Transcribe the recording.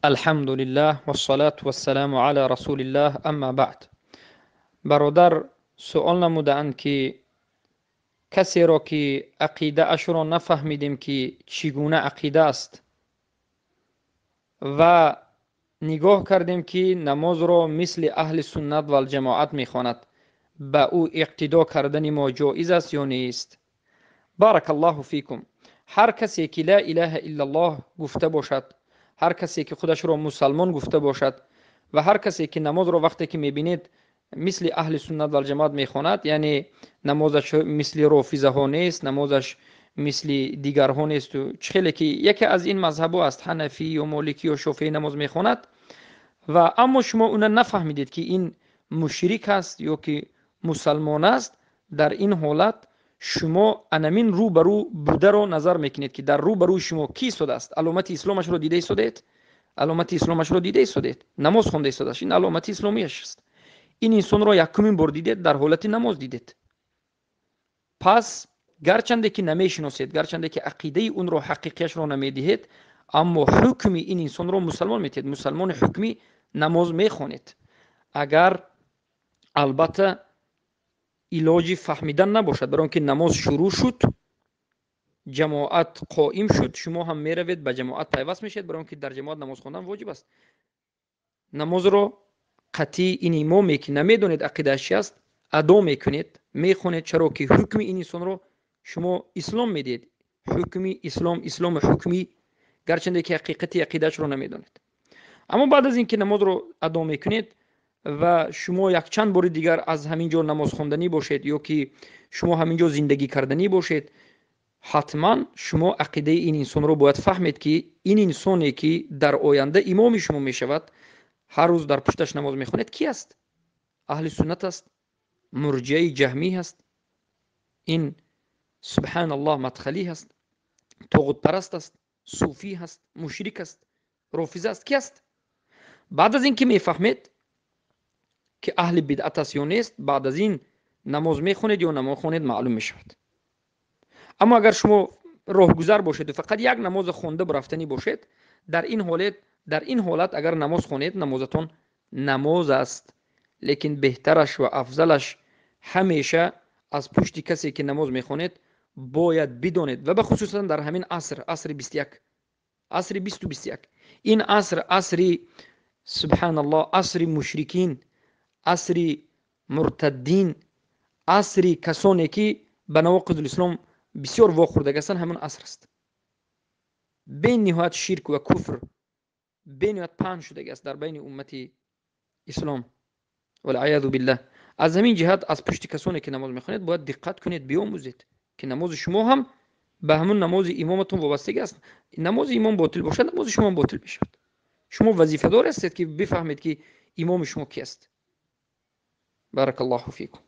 Алҳамдулиллаҳ вассалату вассаламу ала расулиллаҳ, амма баъд. Бародар суол намудаанд, ки касеро, ки ақидаашро нафаҳмидем, ки чӣ гуна ақида аст, ва нигоҳ кардем, ки намозро мисли аҳли суннат валҷамоат мехонад, ба ӯ иқтидо кардани мо ҷоиз аст ё нест? Баракаллоҳу фикум. Ҳар касе, ки ла илаҳа иллаллоҳ гуфта бошад, ҳар касе, ки худашро мусалмон гуфта бошад, ва ҳар касе, ки намозро вақте ки мебинед, мисли аҳли суннат валҷамоат мехонад, яъне намозаш мисли рофизаҳо нест, намозаш мисли дигарҳо несту чӣ хеле ки яке аз ин мазҳабҳо аст, ҳанафӣ ё моликӣ ё шофеӣ, намоз мехонад, ва аммо шумо уна нафаҳмидед, ки ин мушрик аст ё ки мусалмон аст, дар ин ҳолат шумо анамин рӯ ба рӯ бударо назар мекунед, ки дар рӯ ба рӯи шумо кӣ истодааст. Аломати исломашро дида истодед, аломати исломашро дида истодед, намоз хонда истодааст, ин аломати исломиаш аст. Ин инсонро якумин бор дидед, дар ҳолати намоз дидед. Пас гарчанде ки намешиносед, гарчанде ки ақидаи унро ҳақиқияшро намедиҳед, аммо ҳукми ин инсонро мусалмон метиҳед, мусалмони ҳукмӣ намоз мехонед. Агар албатта илоҷи фаҳмидан набошад, барои он ки намоз шурӯъ шуд, ҷамоат қоим шуд, шумо ҳам меравед, ба ҷамоат пайваст мешавед, барои он ки дар ҷамоат намоз хондан воҷиб аст. Намозро қатъи ин имоме, ки намедонед ақидааш чи аст, адо мекунед, мехонед, чаро ки ҳукми ин инсонро шумо ислом медиҳед, ҳукми ислом, исломи ҳукмӣ, гарчанде ки ҳақиқати ақидаашро намедонед. Аммо баъд аз ин ки намозро адо мекунед ва шумо якчанд бори дигар аз ҳамин ҷо намозхонданӣ бошед ё ки шумо ҳамин ҷо зиндагӣ карданӣ бошед, ҳатман шумо ақидаи ин инсонро бояд фаҳмед, ки ин инсоне, ки дар оянда имоми шумо мешавад, ҳар рӯз дар пушташ намоз мехонед, ки аст? Аҳли суннат аст, мурҷиаи ҷаҳмӣ аст, ин, субҳаналлоҳ, мадхалӣ аст, тоғутпараст аст, суфӣ аст, мушрик аст, рофиза аст, ки аст? Баъд аз ин ки мефаҳмед, ки аҳли бидъат аст ё нест, баъд аз ин намоз мехонед ё намохонед, маълум мешавад. Аммо агар шумо роҳгузар бошеду фақат як намоза хонда рафтанӣ бошед, дар ин ҳолат агар намоз хонед, намозатон намоз аст, лекин беҳтараш ва афзалаш ҳамеша аз пушти касе, ки намоз мехонед, бояд бидонед, ва бахусусан дар ҳамин аср, асри 21, асри 20-21. Ин аср асри, субҳаналлоҳ, асри мушрикин, асри муртаддин, асри касоне, ки ба навоқизулислом бисёр вохӯрдага ҳастанд, ҳамон аср аст. Бениҳоят ширк ва куфр бениҳоят паҳн шудагӣ аст дар байни уммати ислом, валъаязу биллаҳ. Аз ҳамин ҷиҳат аз пушти касоне, ки намоз мехонед, бояд диққат кунед, биомӯзед, ки намози шумо ҳам ба ҳамон намози имоматон вобастагӣ аст. Намози имом ботил бошад, намози шумо ҳам ботил мешавад. Шумо вазифадор ҳастед, ки бифаҳмед, ки имоми шумо ки аст. Баракаллоҳу фикум.